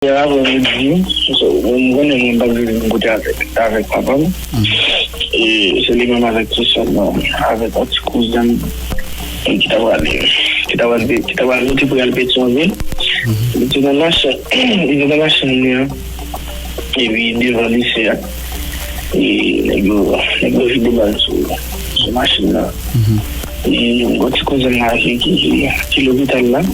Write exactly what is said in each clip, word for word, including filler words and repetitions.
Yè aprè midi, so, mwen, mwen konnen mwen pa t vin kote avèk, avèk papa m. E se li menm avèk ti sè m nan, avèk yon ti kouzen m, ki ta pral, ki ta pral, ki ta pral, nou te pral Petyonvil. Li te nan machin, li te nan machin li an. Epi devan lise a, e nèg yo, nèg yo vide bal sou, sou machin nan. E yon ti kouzen m la ki, ki, ki, ki lopital la.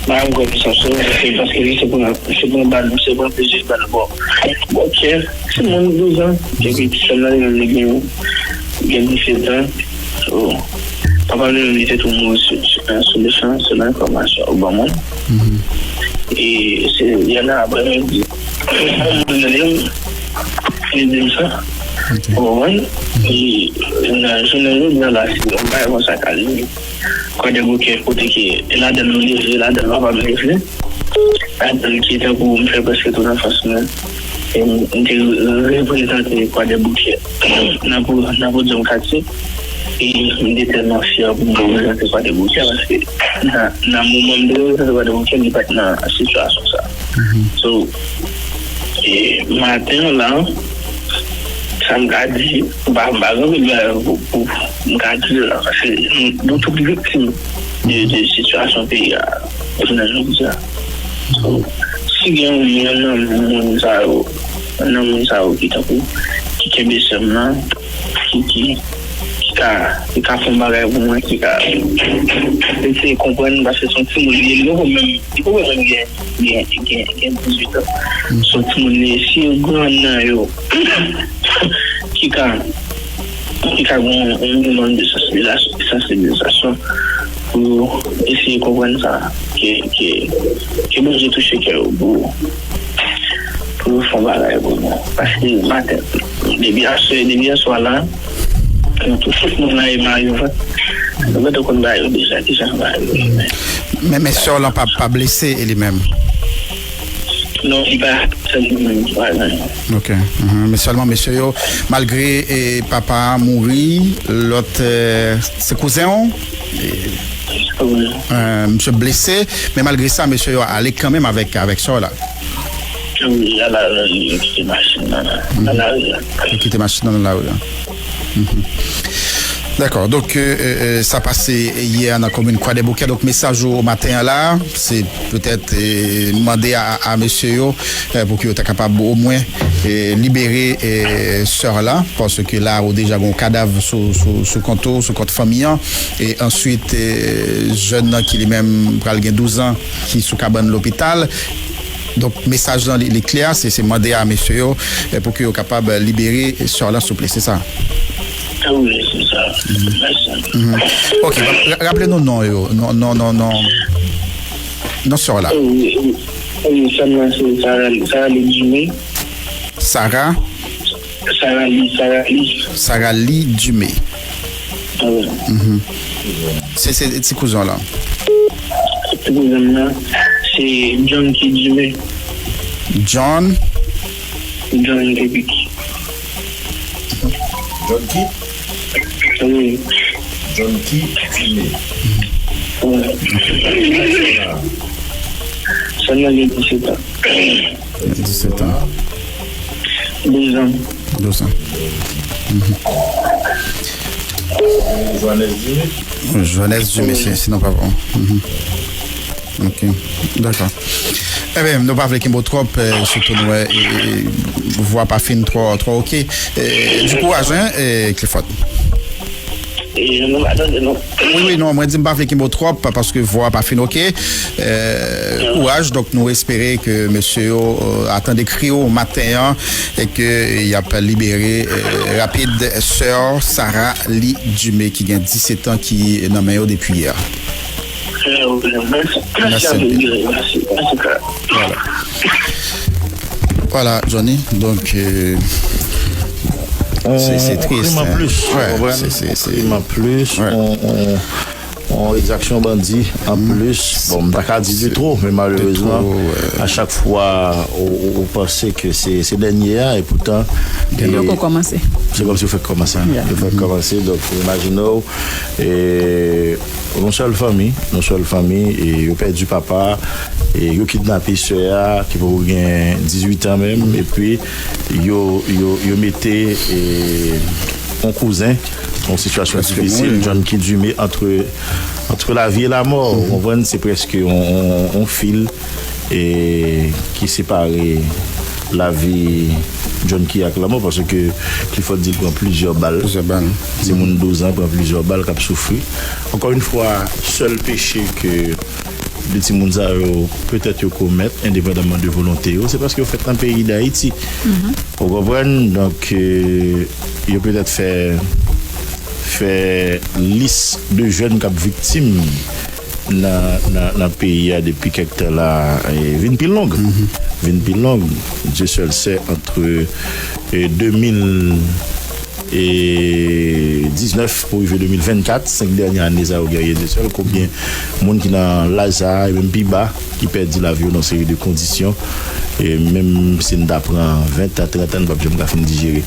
Mwen kwè ke sa se, se paske li se pran, se pran bal, se pran plizyè bal bò, bò kè. Se moun douz an. Epi ti sè m nan, li menm, li gen, li gen disèt an. So, papa m li menm, li te tou mouri sou, sou, sou letan, selon enfòmasyon yo ban mwen. E se yè nan aprèmidi, yon moun rele m, li di m sa. Ou konprann? E nan jounen jodi a la, se yon bagay konsa k ale. Kwadèboukè, kote ke ladan l nou leve, ladan l papa m leve, ladan l ki tankou m fè prèske tout anfans mwen. E m, m te reprezante Kwadèboukè nan po-, nan podyòm katye. E m te tèlman fyè pou m reprezante Kwadèboukè, paske nan, nan moman m te reprezante Kwadèboukè, li pa t nan sitiyasyon sa. So, e maten an la, sa m ka di, m pa, m pa gen anpil bagay pou, pou m ka di la, paske nou, nou tout viktim de, de sitiyasyon peyi a jounen jodi a. So, si gen yon, yon nan moun sa yo, nan moun sa yo ki tankou, ki kenbe sè m nan, ki, ki, ki ka, ki ka fè yon bagay pou mwen, ki ka eseye konprann, paske se yon timoun li ye, li poko menm, li poko menm gen, gen, gen, gen dizuit an. Se yon timoun li ye, si yo gen youn nan yo ki ka, ki ka gen yon, yon minimòm de sansibilizasyon, sansibilizasyon pou eseye konprann sa, ke, ke, ke Bondye touche kè yo pou, pou yo fè yon bagay pou nou. Paske maten, depi aswè, depi yèswa la, nou tout, tout moun la e mare vant. Nou gentan konn bagay yo deja, kijan bagay yo ye. Men, men sè w lan pa, pa blese li menm? Non, li pa, sèlman li pa gen. Ok. Mhm. Men sèlman mesye yo, malgre e, papa a mouri, lòt, e, se kouzen w? E, e, misye blese, men malgre sa, mesye yo ale kanmenm avèk, avèk sè w la. Wi, al avè l, yo kite machin nan nan lari a. Yo kite machin nan nan lari a. Mhm. Dakò. Donk, e, e, e, sa pase yè nan komin Kwadèboukè. Donk, mesaj ou maten an la, se petèt, e, mande a, a mesye yo, e, pou ke yo ta kapab omwen, e, libere, e, sè w la, paske la, ou deja gen yon kadav sou, sou, sou kont ou, sou kont fanmi an. E answit, e, jèn nan ki li menm pral gen douz an, ki sou kabann lopital. Donk, mesaj lan, li, li klè, se, se mande a mesye yo, e, pou ke yo kapab libere sè w lan, souple, se sa? Wi, se sa. Mèsi. Mhm. Ok, ra-, raple nou non yo, non, non, non, non, non sè w la. Wi, wi, wi, sè m nan se Sarah, Sarah Lee Dumé. Sarah? Sarah Lee, Sarah Lee. Sarah Lee Dumé. Wi. Mhm. Se, se ti kouzen w lan. Ti kouzen m nan, se John K. Dumé. John? John K. John K? Wi. John K Dumé. Wi. Sè m nan gen disèt an. Disèt an. Douz an. Douz an. Mhm. Johannes Dumé? Johannes Dumé, si, si non pa bon. Mhm. Ok, dakò. Ebyen, nou pa vle kenbe w twòp, e, sitou nou wè, e, e, vwa pa fin twò, twò ok. E, di kouraj, en, e, Clifford. E, nou pa tande, non. Wi, wi, non, mwen di m pa vle kenbe w twòp, paske vwa pa fin ok. E, kouraj, donk nou espere ke mesye yo, e, a tande kri w maten an e ke y ap libere, e, rapid sè Sarah Lee Dumé ki gen disèt an ki nan men yo depi yè. Mèsi. Mèsi anpil. Mèsi, mèsi, frè. Vwala. Vwala, Johnny. Donk, e, se, se tris, en. On krim an plis, ou konprann? On krim an plis, on, on, on egzaksyon bandi an plis. Bon, m pa ka di de twò, men malerezman, a chak fwa ou, ou, ou panse ke se, se dènye a, epoutan, e, se kòmsi ou fèk kòmanse. Ou fèk kòmanse, donk, ou imajine w, e, yon sèl fanmi, yon sèl fanmi, e yo pèdi papa, E yo kidnape sè a, ki poko gen dizuit an menm, epi yo, yo, yo mete e, yon kouzen nan yon sitiyasyon difisil, John Kidumé, antre, antre lavi e lamò. Ou konprann, se prèske yon, yon, yon fil e, ki separe lavi John Key ak lanmò, paske Clifford di l pran plizyè bal. Plizyè bal. Timoun douz an pran plizyè bal k ap soufri. Ankò yon fwa, sèl peche ke de timoun sa yo, petèt yo komèt, endepandaman de volonte yo, se paske yo fèt nan peyi Dayiti. Ou konprann? Donk, e, yo petèt fè, fè lis de jèn k ap viktim nan, nan, nan peyi a depi kèk tan la, e, vin pi long. Vin pi long. Dieu seul sait, antre e, de mil e diznèf pou rive de mil vennkat, senk dènye ane sa yo, Guerrier Dieu seul, konbyen moun ki nan laj sa a, e menm pi ba, ki pèdi lavi yo nan yon seri de kondisyon, e menm si n ta pran ven tan, trant an, n p ap janm ka fin dijere.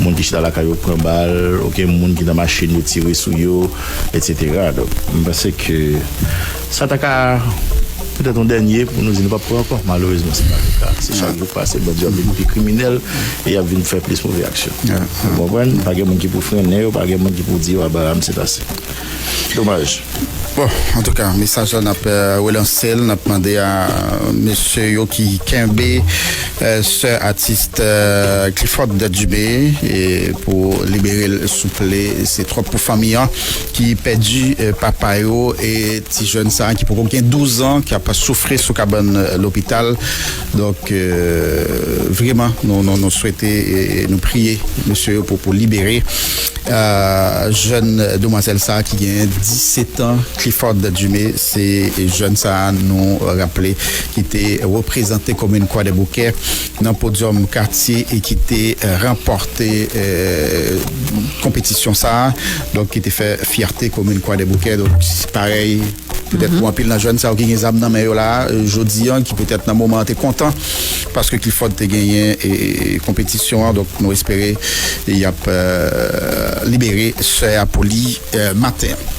Moun ki chita lakay yo pran bal, oke, moun ki nan machin yo tire sou yo, etsetera. Donk, m panse ke sa ta ka petèt yon dènye pou nou di nou p ap pran ankò. Malerezman, se pa le ka. Se chak jou k pase, bandi ap vin pi kriminèl e y ap vin fè plis move aksyon. Ou konprann? Pa gen moun ki pou frennen yo, pa gen moun ki pou di yo, "Abraham, se ase." Domaj. Bon, antouka, mesaj la n ap e, relanse l, n ap mande a mesye yo ki kenbe e, sè atis e, Clifford Dubé e, pou libere l souple, se twòp pou fanmi an ki pèdi e, papa yo e ti jèn sa a ki poko gen douz an ki ap soufri sou kabann e, lopital. Donk e, vreman nou, nou, nou swete e nou priye mesye yo pou, pou libere e, jèn demwazèl sa a ki gen disèt an, Clifford Dubé, se jèn sa a nou raple ki te reprezante komin Kwadèboukè nan podyòm katye e ki te e, ranpòte e, konpetisyon sa a, donk ki te fè fyète komin Kwadèboukè. Donk, parèy, petèt pou anpil nan jèn sa yo ki gen zam nan men yo la, e, jodi an, ki petèt nan moman an te kontan, paske Clifford te genyen e, e, konpetisyon an, donk nou espere y ap e, libere sè a pou li e, maten an.